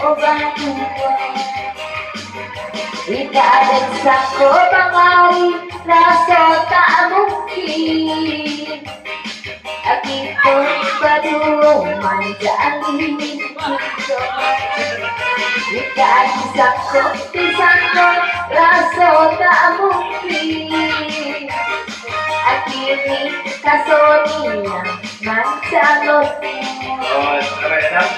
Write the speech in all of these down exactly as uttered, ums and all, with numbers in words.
Badua. Indak den sangko bangari, raso tak mungkin. Kito baduo manjalin cinto. Indak disangko, disangko, raso tak mungkin. Kini ka Sonia mancalon. Oh, apa ya, Sam?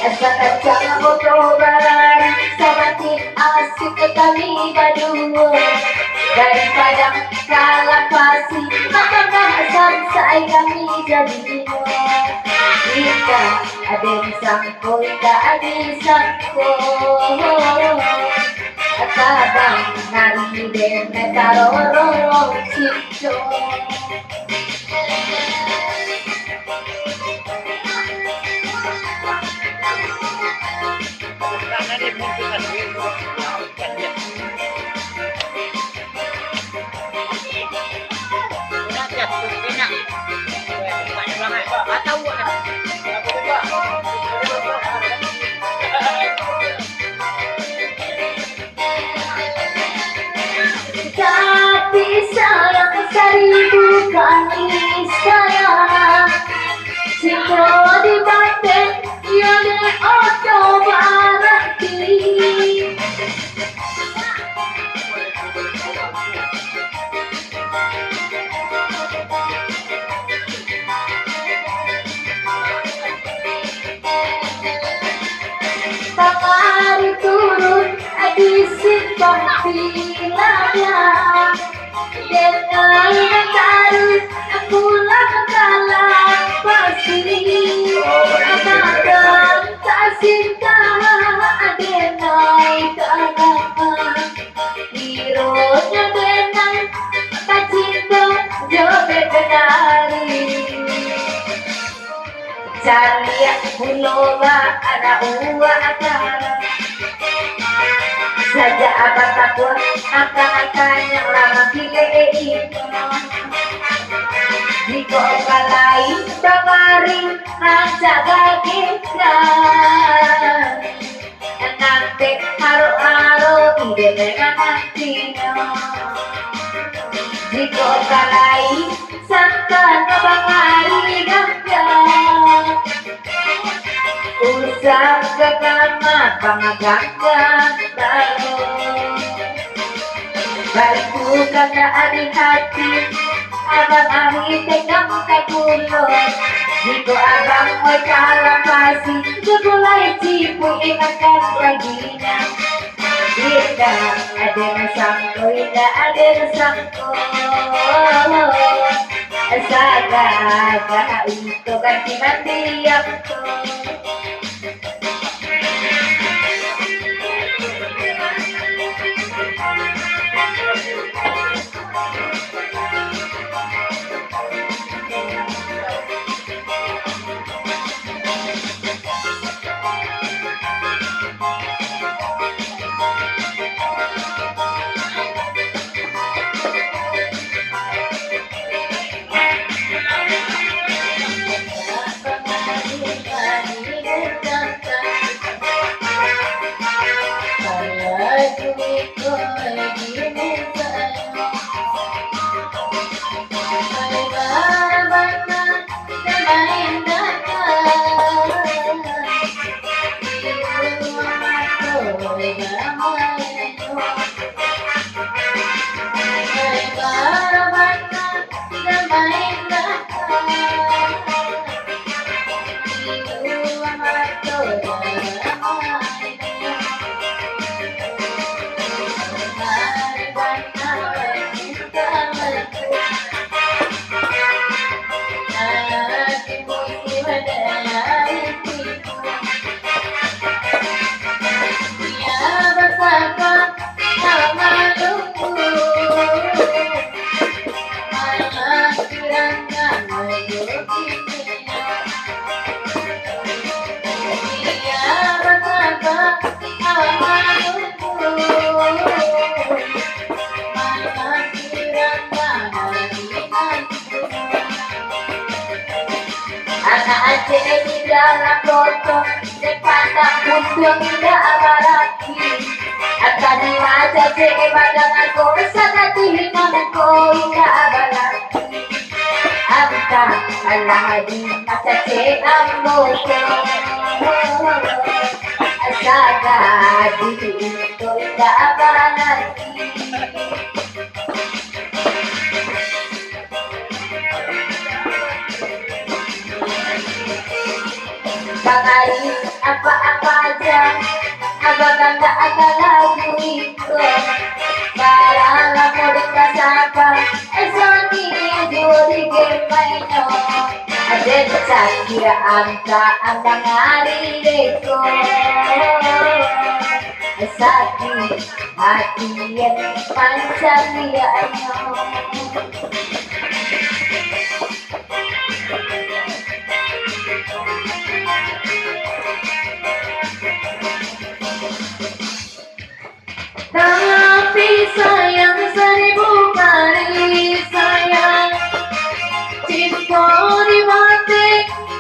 Eh, sakacang moto balari, samakin asik kami baduo. Dari Padang ka Lakasi, matangah Samsai kami jadinyo. Indak den sangko, indak disangko. Tabang nari den tarorong cinto. Tapi sayang, saribu kali sayang, cinto di batin, iyo dek oto barati. Bangari turun di simpang Pilaja, den nan taruih pulang ka Lakasi. Anak dan tasinta, den nan taruih. Kironyo den nan bacinto jo bebendari. Caliak pulo lah anak uwak acara. Sajak abah takuak, mangka-mangka nyo lah mangkilek iko. Jikok ka lain bamari rancak bagekang. Nanti haro-haro ide dengan nantinyo. Jikok ka lain sangka ka bangari gangga, usah ka kama pangagangga baru. Baitu kandak di hati, abang ari tegang ka gulo. Jikok abang oi ka Lakasi, jo gulai cipuik makan paginyo. Indak ado nan sangko, indak ado nan sangko. Sagagah itu ganti mandiang tu. Anak Aceh di dalam koto, depan Untuang indak barati, antah di macacek badan ko, sakatih nan ko indak barati. Antah alah di macacek ambo ko, sakatih itu indak barati. Bangari apa-apa ja, abang kandak aka lagu iko. Barang lamo dikasaka, esok ni juo digembainyo. Aden cakira angka andang ari deko. Sakik hati pancarianyo. Tapi sayang, saribu kali sayang, cinta di mati,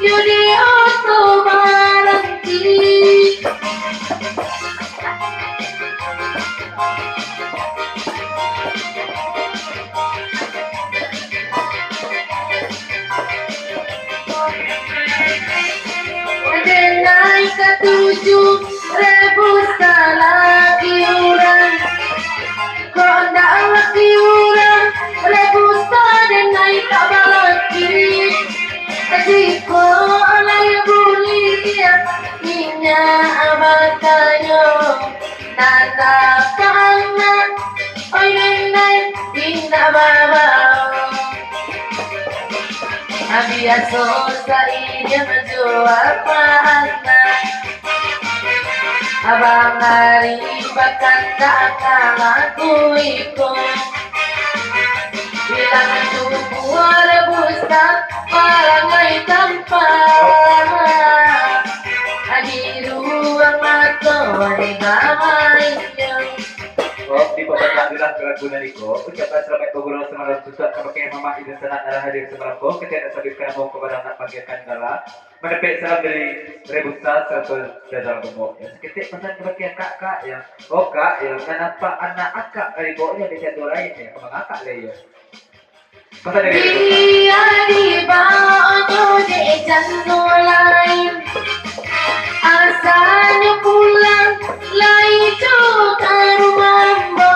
yo di oto baranti. Denai katuju, Rebusta laki urang. Kok ndak laki urang, Rebusta denai tak balaki. Jiko lai buliah, inyo batanyo, nan dapek anak, oi denai, indak babao. Biaso saidiang jo apak anak. Abang ari bakandak ka lagu iko. Bilang tubuah Rebusta parangai tampan. Di ruang mato di bawah inyo. Oh, di pambukaan adalah lagu nan iko. Ucapan salamaik bagurau samalam, susuak kabake mamak inyo sanak nan lah hadir samalam ko. Kecek nak sabitkan namo kapada anak panggiakan gala. Manepek salam dari Rebusta sarato Dadang Gemuk. Yo, saketek pasan kabake akak-akak, yo. Oh, Kak, yo, nan nampak anak akak dari bawah nyo di satu lain, yo. Ka mangakak lai, yo. Pasan dari Rebusta. Dia dibaonyo dek jan lain, asanyo pulang lai jo ka rumah ambo.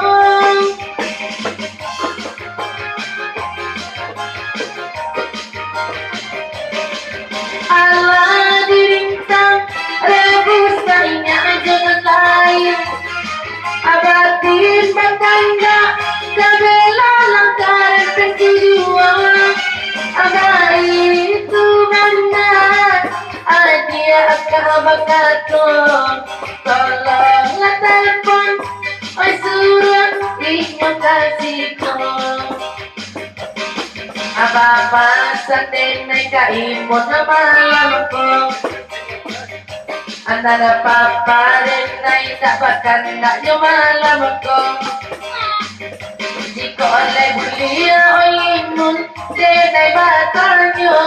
Alah dirintang Rebusta inyo jo nan lain. Abatin bakandak kabela langkah rempeng tujuan. Agai tu bana, adia ka bakato, tolonglah telepon, oi suruah inyo ka siko. Aba pasan denai ka Imun malam ko. Anak papa denai tak bakandaknyo malam ko. Jikok lai buliah, oi Imun, denai batanyo.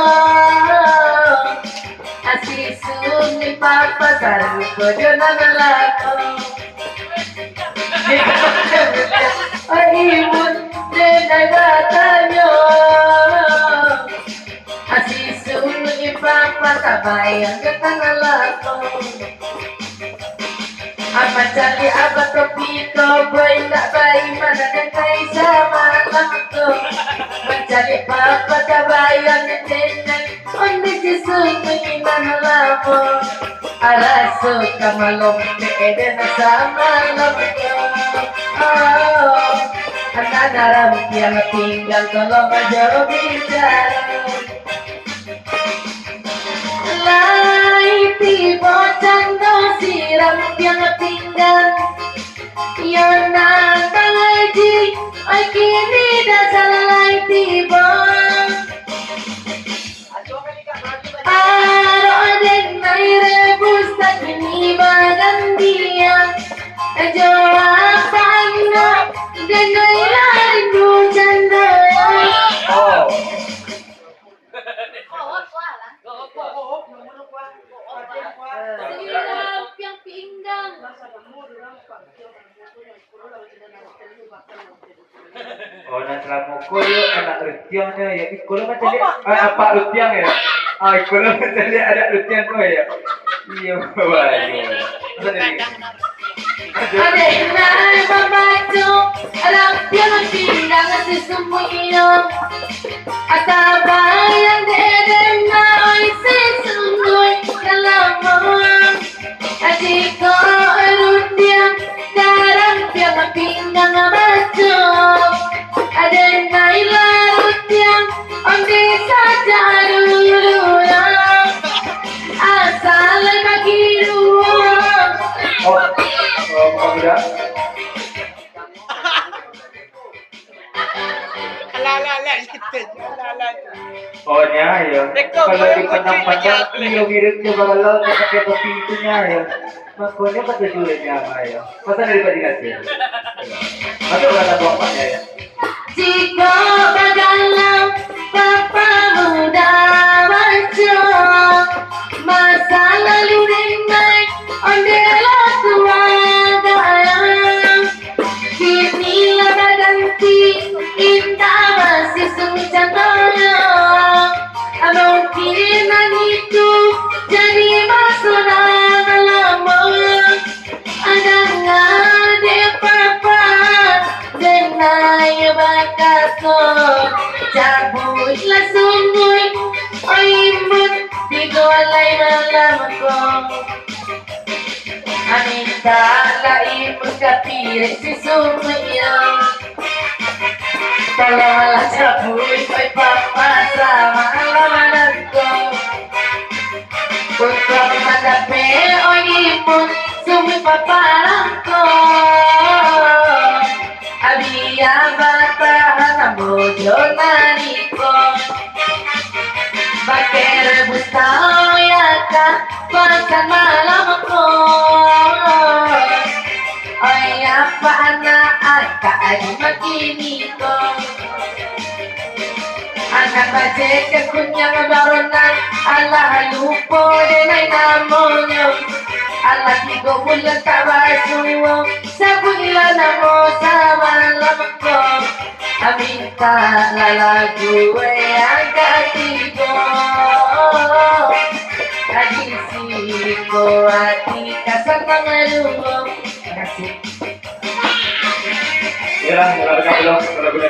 Asi sunyi papa sarupo jo nan lamo. Oi Imun, denai batanyo. Asi sunyi papa tabayang jo nan lamo. Mancaliak abah topi ko, boy, indak baiman, nan kai samalam ko. Mancaliak papa tabayang denai. Onde si sunyi nan lamo, araso ka malompek den samalam ko. Oh, anak rampiang pinggang tolong jo bicaro. Lai tibo cando si rampiang pinggang, yo nan mangaji, oi kini dasar lai tibo. Arok denai Rebusta kini bagantian jo apak inyo, denai lah rindu cando. Oh. Oh, nan salamo ko yo anak rutiang nyo yo. Ih, kalau macam ni, ah, apak rutiang yo. Ah, kalau macam ni anak rutiang ko yo. Iyo, baik. Macam ni. Adek nai mambaco, rutiang pinggang sisumuik iyo. Asa bayang dek den nai sisumuik dalam. Jiko rutiang dalam tiang pinggang baco, aden nai lah rutiang, onde saja dulu lah. Asal bagi dua. Oh, oh, Pak Muda. Alah, alah, alah, gitu. Alah, alah. Oh, nyo, yo. Kalau dipandang-pandang, iyo mirip jo bagalau, tapi pakai topi itu, nyo, yo. Makonyo kata jual nyo, yo. Pasal dari Pak Dinas, yo. Masuk kata bapak, yo. Jiko bagalau, Bapak Muda baco, masa lalu den nai, onde lah tua gadang. Kini lah baganti, indak basisuak candonyo. Mungkin nan itu jadi maso nan lamo. Danga dek papa, den nai bakato, cabuiklah sumuik, oi imbun, tigo lai malam ko. Mintak lai imbun ka pirek sisumuiknyo. Tolonglah cabuik, oi papa, samalam nangko. Untuak mandapek, oi imbun, sumuik papa nangko. Bia batahan ambo jo nan iko. Bakeh rebuih tau yo ka, pakan malam ko. Oi, apak anak angkak di makiniko. Anak bajikek kunyang baronang, alah lupo den nai namonyo. Alah tigo bulan tak basuo, sabuiklah namo samalam ko. Mintaklah lagu nan katigo. Di siko ati ka sanang duo. Terima kasih. Iyolah, kalau dengar dulu, kalau dengar.